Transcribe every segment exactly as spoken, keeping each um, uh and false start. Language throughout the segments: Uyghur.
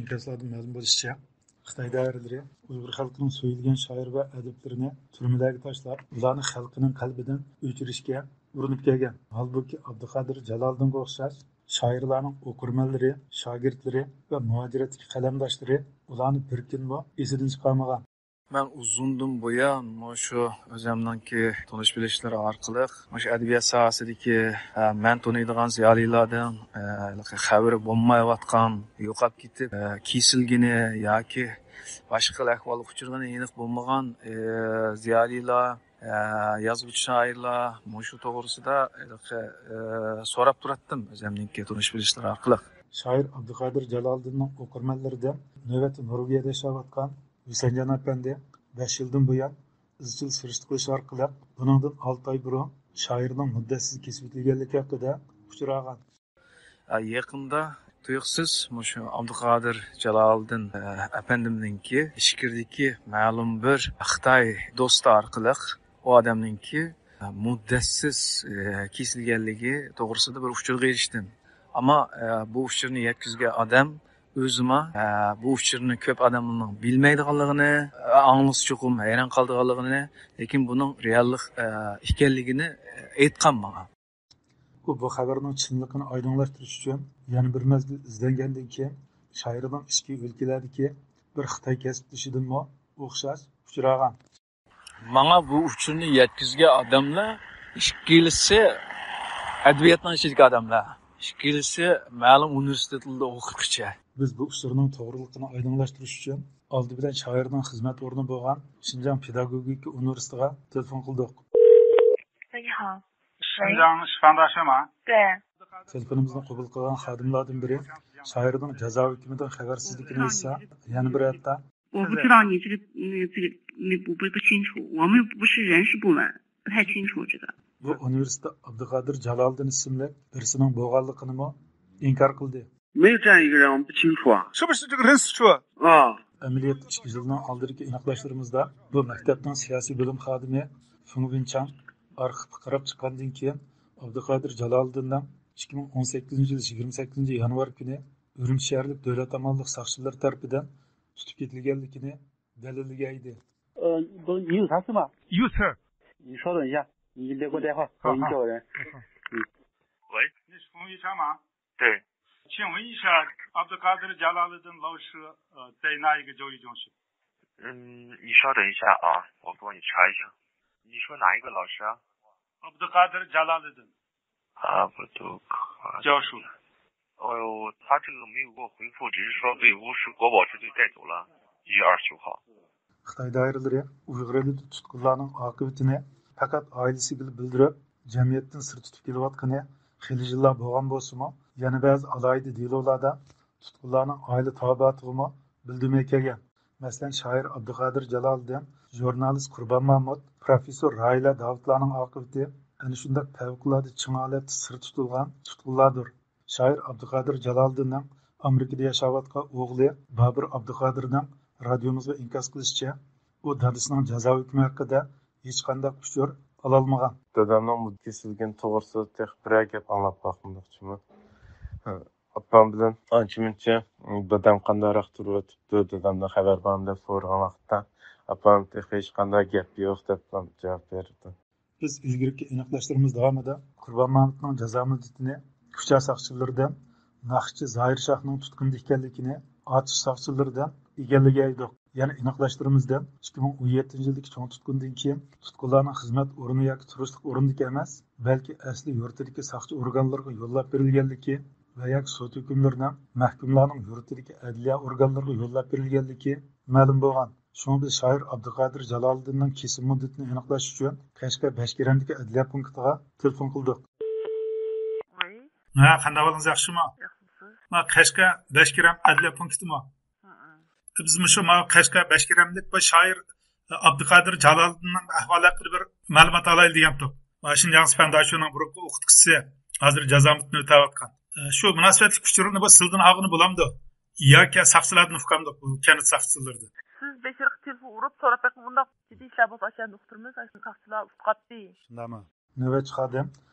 ئىنكاسلاردىن مەلۇم بولۇشىچە، خىتاي دائىرىلىرى ئۇيغۇر خەلقىنىڭ سۆيۈلگەن شائىر ۋە ئەدىبلىرىنى تۈرمىلەرگە تاشلاپ، ئۇلارنى خەلقىنىڭ قەلبىدىن ئۆچۈرۈشكە ئۇرۇنۇپ كەلگەن. ھالبۇكى، ئابدۇقادىر جالالىدىنغا ئوخشاش شائىرلارنىڭ ئوقۇرمەنلىرى، شاگىرتلىرى ۋە مۇھاجىرەتتىكى قەلەمداشلىرى ئۇلارنى بىر كۈنمۇ ئېسىدىن چىقارمىغان. مەن ئۇزۇندىن بۇيان مۇشۇ ئۆزۈمنىڭكى تونۇش بىلىشلىرى ئارقىلىق مۇشۇ ئەدەبىيات ساھەسىدىكى، ئە، مەن تونۇيدىغان زىيالىيلاردىن، ئە، خەۋىرى بولمايۋاتقان، يوقاپ كېتىپ، ئە، كېسىلگىنى ياكى باشقا خىل ئەھۋالغا ئۇچرىغىنى ئېنىق بولمىغان، ئە، زىيالىيلار، ئە، يازغۇچى شائىرلار مۇشۇ توغرىسىدا، ئە، سوراپ تۇراتتىم ئۆزۈمنىڭكى تونۇش بىلىشلىرى ئارقىلىق. شائىر ئابدۇقادىر جالالىدىننىڭ ئوقۇرمەنلىرىدىن نۆۋەتتە نورۋېگىيەدە ياشاۋاتقان ھۈسەنجان ئەپەندى بەش يىلدىن بۇيان ئىزچىل سۈرۈشتە قىلىش ئارقىلىق، بۇنىڭدىن ئالتە ئاي بۇرۇن شائىرنىڭ مۇددەتسىز كېسىۋېتىلگەنلىكى ھەققىدە ئۇچۇر ئالغان. يېقىندا تۇيۇقسىز مۇشۇ ئابدۇقادىر جالالىدىن، ئە، ئەپەندىمنىڭكى ئىچكىرىدىكى مەلۇم بىر خىتاي دوستى ئارقىلىق ئۇ ئادەمنىڭكى، ئە، مۇددەتسىز، ئە، كېسىلگەنلىكى توغرىسىدا بىر ئۇچۇرغا ئېرىشتىم. ئەمما، ئە، بۇ ئۇچۇرنى يەتكۈزگەن ئادەم ئۆزىمۇ، ئە، بۇ ئۇچۇرنى كۆپ ئادەمنىڭ بىلمەيدىغانلىقىنى، ئە، ئاڭلىسا چوقۇم ھەيران قالىدىغانلىقىنى، لېكىن بۇنىڭ رېئاللىق، ئە، ئېكەنلىكىنى، ئە، ئېيتقان ماڭا. ئۇ بۇ خەۋەرنىڭ چىنلىقىنى ئايدىڭلاشتۇرۇش ئۈچۈن يەنە بىر مەزگىل ئىزدەنگەندىن كېيىن، شائىرنىڭ ئىچكى ئۆلكىلەردىكى بىر خىتاي كەسىپدىشىدىنمۇ ئوخشاش ئۇچۇر ئالغان. ماڭا بۇ ئۇچۇرنى يەتكۈزگەن ئادەملەر ئىككىلىسى ئەدەبىياتنىڭ ئىچىدىكى ئادەملەر. ئىككىلىسى مەلۇم ئۇنىۋېرسىتېتلاردا ئوقۇتقۇچى. بىز بۇ ئۇچۇرنىڭ توغرىلىقىنى ئايدىڭلاشتۇرۇش ئۈچۈن ئالدى بىلەن شائىرنىڭ خىزمەت ئورنى بولغان شىنجاڭ پېداگوگىكا ئۇنىۋېرسىتېتىغا تېلېفون قىلدۇق. 喂，你好。喂。 شىنجاڭ شىفانداشىما؟ 对。 تېلېفونىمىزنى قوبۇل قىلغان خادىملاردىن بىرى شائىرنىڭ جازا ھۆكمىدىن خەۋەرسىزلىكىنى ئېيتسا، يەنە بىرى ھەتتا، 我不知道你这个，那个，这个，那不，不，不清楚，我们不是人事部门，不太清楚这个。 بۇ ئۇنىۋېرسىتېت ئابدۇقادىر جالالىدىن ئىسىملىك بىرسىنىڭ بولغانلىقىنىمۇ ئىنكار قىلدى. 没有这样一个人，我们不清楚啊。 是不是这个人死去？ 啊。 ئەمەلىيەتتە ئىككى يىلنىڭ ئالدىدىكى ئېنىقلاشلىرىمىزدا بۇ مەكتەپنىڭ سىياسىي بۆلۈم خادىمى فېڭ ۋېنچاڭ ئارخىپقا قاراپ چىققاندىن كېيىن، ئابدۇقادىر جالالىدىننىڭ ئىككى مىڭ ئون سەككىزىنچى يىل يىگىرمە سەككىزىنچى يانۋار كۈنى ئۈرۈمچى شەھەرلىك دۆلەت ئامانلىق ساقچىلىرى تەرىپىدىن تۇتۇپ كېتىلگەنلىكىنى دەلىللىگەن ئىدى. 呃，不，你有他是吗？ 有事。 你稍等一下，你再给我电话，我给你叫个人。 喂，你是冯玉强吗？对。请问一下，阿布德卡德·加拉勒丁老师，呃，在哪一个教育中心？嗯，你稍等一下啊，我帮你查一下。你说哪一个老师啊？阿布德卡德·加拉勒丁。阿布德卡。教授。哦，他这个没有给我回复，只是说被乌市国保支队带走了，一月二十九号。 خىتاي دائىرىلىرى ئۇيغۇر ئېلىدە تۇتقۇنلارنىڭ ئاقىۋىتىنى پەقەت ئائىلىسىگىلا بىلدۈرۈپ، جەمئىيەتتىن سىرت تۇتۇپ كېلىۋاتقىنى خېلى يىللار بولغان بولسىمۇ، يەنە بەزى ئالاھىدە دېلولاردا تۇتقۇنلارنىڭ ئائىلە تاۋابىئاتىغىمۇ بىلدۈرمەي كەلگەن. مەسىلەن، شائىر ئابدۇقادىر جالالىدىن، ژۇرنالىست قۇربان مامۇت، پروفېسسور راھىلە داۋۇتلارنىڭ ئاقىۋىتى ئەنە شۇنداق پەۋقۇلئاددە چىڭ ھالەتتە سىرت تۇتۇلغان تۇتقۇنلاردۇر. شائىر ئابدۇقادىر جالالىدىننىڭ ئامېرىكىدا ياشاۋاتقان ئوغلى بابۇر ئابدۇقادىرنىڭ رادىيومىزغا ئىنكاس قىلىشىچە، ئۇ دادىسىنىڭ جازا ھۆكمى ھەققىدە ھېچقانداق ئۇچۇر ئالالمىغان. دادامنىڭ مۇددىتى كېسىلگىنى توغرىسىدا تېخى بىرەر گەپ ئاڭلاپ باقمىدۇق جۇمۇ. ئاپام بىلەن ئانچە مۇنچە دادام قانداقراق تۇرۇۋېتىپتۇ، دادامدىن خەۋەر بارمۇ دەپ سورىغان ۋاقىتتا، ئاپام تېخى ھېچقانداق گەپ يوق دەپ جاۋاب بېرىپتۇ. بىز ئىلگىرىكى ئېنىقلاشلىرىمىز داۋامىدا قۇربان مامۇتنىڭ جازا مۇددىتىنى كۇچا ساقچىلىرىدىن ناخشىچى زاھىر شاھنىڭ تۇتقۇنىدا ئىكەنلىكىنى، ئاتۇش ساقچىلىرىدىن ئىگىلىگەن ئىدۇق. يەنە ئېنىقلاشلىرىمىزدىن ئىككى مىڭ ئون يەتتىنچى يىلدىكى چوڭ تۇتقۇندىن كېيىن تۇتقۇنلارنىڭ خىزمەت ئورنى ياكى تۇرۇشلۇق ئورنىدىكى ئەمەس، بەلكى ئەسلى يۇرتىدىكى ساقچى ئورگانلىرىغا يوللاپ بېرىلگەنلىكى ۋە ياكى سوت ھۆكۈملىرىنىڭ مەھكۇملارنىڭ يۇرتىدىكى ئەدلىيە ئورگانلىرىغا يوللاپ بېرىلگەنلىكى مەلۇم بولغان. شۇڭا بىز شائىر ئابدۇقادىر جالالىدىننىڭ كېسىم مۇددىتىنى ئېنىقلاش ئۈچۈن قەشقەر بەشكېرەمدىكى ئەدلىيە پونكىتىغا تېلېفون قىلدۇق. ۋەي. ھە، قانداق ئەھۋالىڭىز، ياخشىمۇ؟ ياخشىمۇسىز؟ مانا قەشقەر بەشكېرەم ئەدلىيە پونكىتىمۇ؟ ھە، ھە. بىز مۇشۇ مانا قەشقەر بەشكېرەملىك بىر شائىر ئابدۇقادىر جالالىدىننىڭ ئەھۋالى ھەققىدە بىر مەلۇمات ئالايلى دېگەنتۇق. مانا شىنجاڭ سىپەنداشۇنىڭ بۇرۇنقى ئوقۇتقۇچىسى، ھازىر جازا مۇددىتىنى ئۆتەۋاتقان. شۇ مۇناسىۋەتلىك ئۇچۇرنى بۇ سىلدىن ئالغىلى بولامدۇ؟ ياكى ساقچىلاردىن ئۇقامدۇق، بۇ كەنت ساقچىلىرىدىن؟ سىز بەشىرغا تېلېفون ئۇرۇپ سوراپ بېقىڭ، ئۇنداق جىددىي ئىشلار بولسا ئاشۇ يەردە ئۇقتۇرىمىز، ئاشۇ ساقچىلار ئۇقۇپ قاپتۇ. شۇنداقمۇ؟ نۆۋەتچى خادىم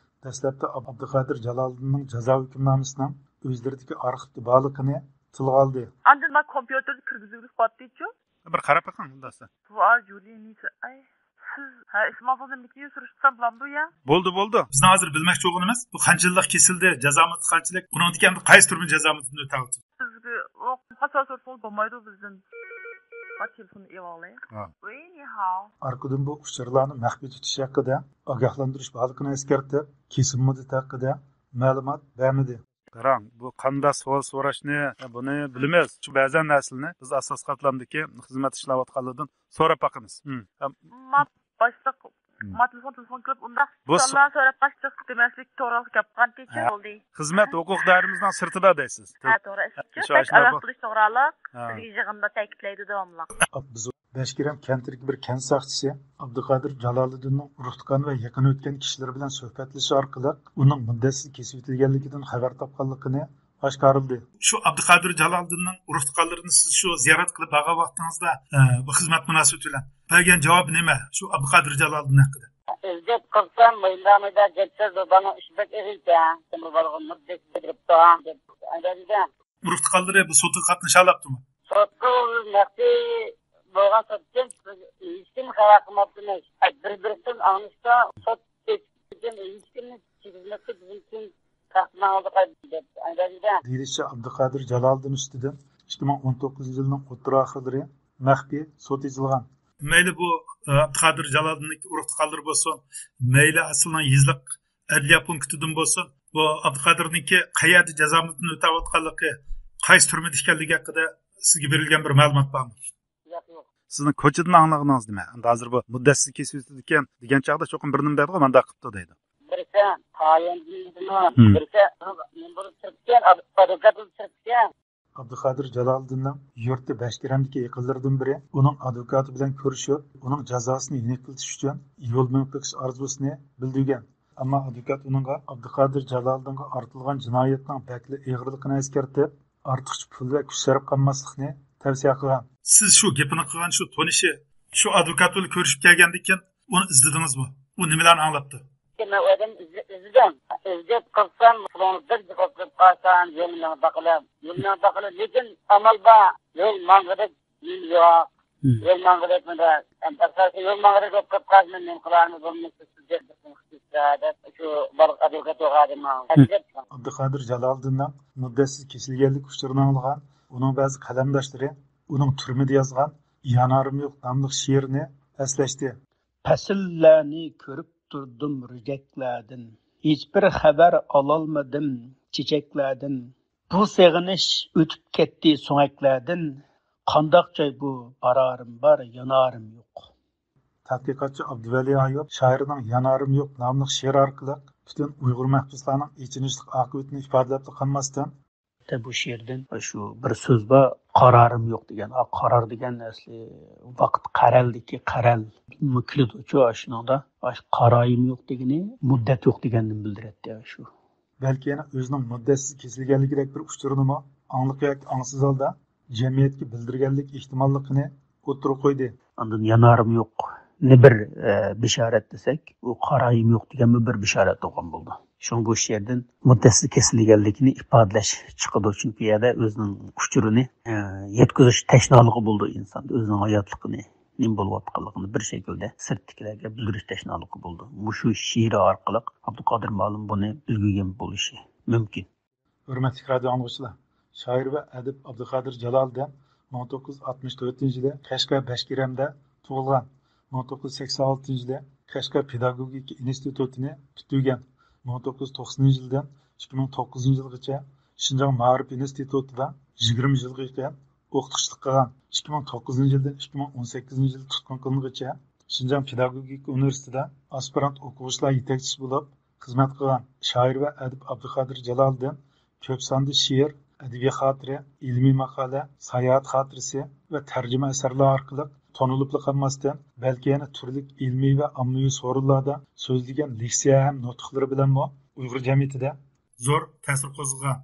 دەسلەپتە ئابدۇقادىر جالالىدىننىڭ جازا ھۆكۈمنامىسىنىڭ ئۆزلىرىدىكى ئارخىپتا بارلىقىنى، تىلغا ئالدى. ئاندىن مانا كومپيۇتېردا كىرگۈزۈگلۈك بولۇپتىچۇ؟ بىر قاراپ بېقىڭ ئۇنداقسا. بۇ ئاز جۇلىنى ئاي، سىز ھە ئىسماپۇزنىڭ نىكىنى سۈرۈشتۈرسەم بولامدۇ يا؟ بولدى، بولدى. بىزنىڭ ھازىر بىلمەكچى بولغىنىمىز، بۇ قانچە يىللىق كېسىلدى، جازا مۇددىتى قانچىلىك، ئۇنىڭدىن كېيىن قايسى تۈرمە جازا مۇددىتىنى ئۆتەۋاتىدۇ؟ سىزگە ئۇ پاسپورت بولمايدۇ بىزدىن. ھە، تېلېفوننى ئېلىۋالاي. ھە. ۋېي، نى ھاۋ. ئارقىدىن بۇ ئۇچۇرلارنى مەخپىي تۇتۇش ھەققىدە ئاگاھلاندۇرۇش بارلىقىنى ئەسكەرتىپ، كېسىم مۇددىتى ھەققىدە مەلۇمات بەرمىدى. قاراڭ، بۇ قانداق سوئال سوراشنى، بۇنى بىلىمىز. شۇ بەزەن نەرسىلەرنى بىز ئاساسىي قاتلامدىكى خىزمەت ئىشلەۋاتقانلاردىن سوراپ باقىمىز. ھىم. ما باشلىق، ھىم. ما تېلېفون، تېلېفون قىلىپ ئۇنداق بۇ سو- سوئاللار سوراپ باقساق دېمەسلىك توغرىلىق گەپ قىلغانتىكى ھە. بولدى. خىزمەت ھوقۇق دائىرىمىزنىڭ سىرتىدا دەيسىز. ھە، توغرا ئىشچى. شۇ بەك ئاشۇنداق ئاگاھ بۇ- قىلىش توغرالىق ھە. بىزگە يىغىندا تەكىتلەيدۇ داۋاملىق. بىز بەشكىرەم كەنتىدىكى بىر كەنت ساقچىسى ئابدۇقادىر جالالىدىننىڭ ئۇرۇق-تۇغقان ۋە يېقىن ئۆتكەن كىشىلىرى بىلەن سۆھبەتلىشىش ئارقىلىق ئۇنىڭ مۇددەتسىز كېسىۋېتىلگەنلىكىدىن خەۋەر تاپقانلىقىنى ئاشكارىلىدى. شۇ ئابدۇقادىر جالالىدىننىڭ ئۇرۇق-تۇغقانلىرىنى سىز شۇ زىيارەت قىلىپ بارغان ۋاقتىڭىزدا، ئە، بۇ خىزمەت مۇناسىۋىتى بىلەن بەرگەن جاۋابى نېمە؟ شۇ ئابدۇقادىر جالالىدىن ھەققىدە. ئىزدەپ قىلسام، مۇنداق مۇنداق گەپ سۆز، بۇ بالىنىڭ ئىشى بەك ئېغىر ئىكەن. بۇ بالىغا مۇددەت بېرىپتۇ، دەپ ئەندىشىدە. ئۇرۇق-تۇغقانلىرى بۇ سوتقا قاتنىشالاپتىمۇ؟ سوتقا ئۇ نەقلى بولغان سوتتىن ھېچكىم خەۋەر قىلماپتىمىش. بىر-بىرسىدىن ئاڭلىشتا سوت ئېچىلدىن ھېچكىمنى كىرگۈزمەسلىك بىزنىڭ ئۈچۈن تەخمىن ئالدى دەپ ئەندىشىدە. دېيىلىشىچە، ئابدۇقادىر جالالىدىن ئۈستىدىن ئىككى مىڭ ئون توققۇزىنچى يىلنىڭ ئوتتۇرا ئاخىرلىرى مەخپىي سوت ئېچىلغان. مەيلى بۇ، ئە، ئابدۇقادىر جالالىدىننىڭ ئۇرۇق-تۇغقانلىرى بولسۇن، مەيلى ئەسلىنىڭ يېزىلىق ئەدلىيە پونكىتىدىن بولسۇن، بۇ ئابدۇقادىرنىڭكى قەيەردە جازا مۇددىتىنى ئۆتەۋاتقانلىقى، قايسى تۈرمىدە ئىكەنلىكى ھەققىدە سىزگە بېرىلگەن بىر مەلۇمات بارمۇ؟ ياق، يوق. سىزنىڭ كوچىدىن ئاڭلىغىنىڭىز نېمە؟ ئەمدى ھازىر بۇ مۇددەتسىز كېسىۋېتىلىدىكەن دېگەن چاغدا چوقۇم بىر نېمە دەيدىغۇ، مانداق قىپتۇ دەيدۇ. بىرسى تايىنجىدىمۇ، ھىم. بىرسى نېمە بولۇپ تۇرۇپتىكەن، ئادۋوكات بولۇپ تۇرۇپتىكەن. ئابدۇقادىر جالالىدىننىڭ يۇرتى بەشكىرەمدىكى يېقىنلىرىدىن بىرى ئۇنىڭ ئادۋوكاتى بىلەن كۆرۈشۈپ، ئۇنىڭ جازاسىنى يېنىكلىتىش ئۈچۈن يول مېڭىپ بېقىش ئارزۇسىنى بىلدۈرگەن. ئەمما ئادۋوكات ئۇنىڭغا ئابدۇقادىر جالالىدىنغا ئارتىلغان جىنايەتنىڭ بەكلا ئېغىرلىقىنى ئەسكەرتىپ، ئارتۇقچە پۇل ۋە كۈچ سەرپ قىلماسلىقنى تەۋسىيە قىلغان. سىز شۇ گېپىنى قىلغان شۇ تونۇشى، شۇ ئادۋوكات بىلەن كۆرۈشۈپ كەلگەندىن كېيىن ئۇنى ئىزلىدىڭىزمۇ؟ ئۇ نېمىلەرنى ئاڭلاپتۇ؟ مەن ئۇ ئادەمنى ئىزدە-، ئىزدىدىم. ئىزدەپ قىلسام، پۇلۇڭنى بىر جىق ئوقۇپ قالسام، يول مېڭىپ باقىلى. يول مېڭىپ باقىلى. لېكىن ئامال بار. يول ماڭغۇدەك يول يوق. مم. يول ماڭغۇدەك مۇنداق. ئەمدى يول ماڭغۇدەك بولۇپ قالسا، مەن نېمە قىلارمەن، بولمىسا سىزگە بىر خىزمەت قىلسا دەپ، شۇ بالىغا ئادۋوكات بولغان ئادەم ماڭا. مم. ئەجەب. ئابدۇقادىر جالالىدىننىڭ مۇددەتسىز كېسىلگەنلىك ئۇچۇرىنى ئاڭلىغان ئۇنىڭ بەزى قەلەمداشلىرى ئۇنىڭ تۈرمىدە يازغان يانارىم يوق ناملىق شېئىرىنى ئەسلەشتى. پەسىللەرنى كۆرۈپ تۇردۇم رىجەكلەردىن، ھېچبىر خەۋەر ئالالمىدىم چېچەكلەردىن. بۇ سېغىنىش ئۆتۈپ كەتتى سۆڭەكلەردىن، قانداق جاي بۇ، بارارىم بار، يانارىم يوق. تەتقىقاتچى ئابدۇۋەلى ئايۇپ شائىرنىڭ يانارىم يوق ناملىق شېئىرى ئارقىلىق پۈتۈن ئۇيغۇر مەھبۇسلارنىڭ ئېچىنىشلىق ئاقىۋىتىنى ئىپادىلەپلا قالماستىن، بۇ شېئىردىن شۇ بىر سۆز بار، قارارىم يوق دېگەن. ئا، قارار دېگەن ئەسلى ۋاقىت، قەرەلدىكى قەرەل كېلىدۇچۇ ئاشۇنىڭدا. ئاشۇ قارايىم يوق دېگىنى مۇددەت يوق دېگەننى بىلدۈرەتتى شۇ. بەلكى يەنە ئۆزىنىڭ مۇددەتسىز كېسىلگەنلىكىدەك بىر ئۇچۇرنىمۇ ئاڭلىق ياكى ئاڭسىز ھالدا جەمئىيەتكە بىلدۈرگەنلىك ئېھتىماللىقىنى ئوتتۇرىغا قويدى. ئاندىن يانارىم يوقنى بىر، ئە، بىشارەت دېسەك، ئۇ قارايىم يوق دېگەنمۇ بىر بىشارەت بولغان بولىدۇ. شۇڭا بۇ شېئىردىن مۇددەتسىز كېسىلگەنلىكىنى ئىپادىلەش چىقىدۇ، چۈنكى ئۇ يەردە ئۆزىنىڭ ئۇچۇرىنى، ئە، يەتكۈزۈش تەشنالىقى بولىدۇ ئىنساندا، ئۆزىنىڭ ھاياتلىقىنى، نېمە بولۇۋاتقانلىقىنى بىر شەكىلدە سىرتتىكىلەرگە بىلدۈرۈش تەشنالىقى بولىدۇ. مۇشۇ شېئىرى ئارقىلىق ئابدۇقادىر مۇئەللىم بۇنى بىلگۈزگەن بولۇشى مۇمكىن. ھۆرمەتلىك رادىئو ئاڭلىغۇچىلار، شائىر ۋە ئەدىب ئابدۇقادىر جالالىدىن مىڭ توققۇز يۈز ئاتمىش تۆتىنچى يىلى قەشقەر بەشكىرەمدە تۇغۇلغان. مىڭ توققۇز يۈز سەكسەن ئالتىنچى يىلى قەشقەر پېداگوگىكا ئىنستىتۇتىنى پۈتتۈرگەن. مىڭ توققۇز يۈز توقسىنىنچى يىلدىن ئىككى مىڭ توققۇزىنچى يىلغىچە شىنجاڭ مائارىپ ئىنستىتۇتىدا يىگىرمە يىلغا يېقىن ئوقۇتقۇچىلىق قىلغان. ئىككى مىڭ توققۇزىنچى يىلدىن ئىككى مىڭ ئون سەككىزىنچى يىل تۇتقۇن قىلىنغىچە شىنجاڭ پېداگوگىكا ئۇنىۋېرسىتېتىدا ئاسپىرانت ئوقۇغۇچىلار يېتەكچىسى بولۇپ خىزمەت قىلغان. شائىر ۋە ئەدىب ئابدۇقادىر جالالىدىن كۆپ ساندا شېئىر، ئەدەبىي خاتىرە، ئىلمىي ماقالە، ساياھەت خاتىرىسى ۋە تەرجىمە ئەسەرلەر ئارقىلىق تونۇلۇپلا قالماستىن، بەلكى يەنە تۈرلۈك ئىلمىي ۋە ئاممىۋى سورۇنلاردا سۆزلىگەن لېكسىيە ھەم نۇتۇقلىرى بىلەنمۇ ئۇيغۇر جەمئىيىتىدە زور تەسىر قوزغىغان.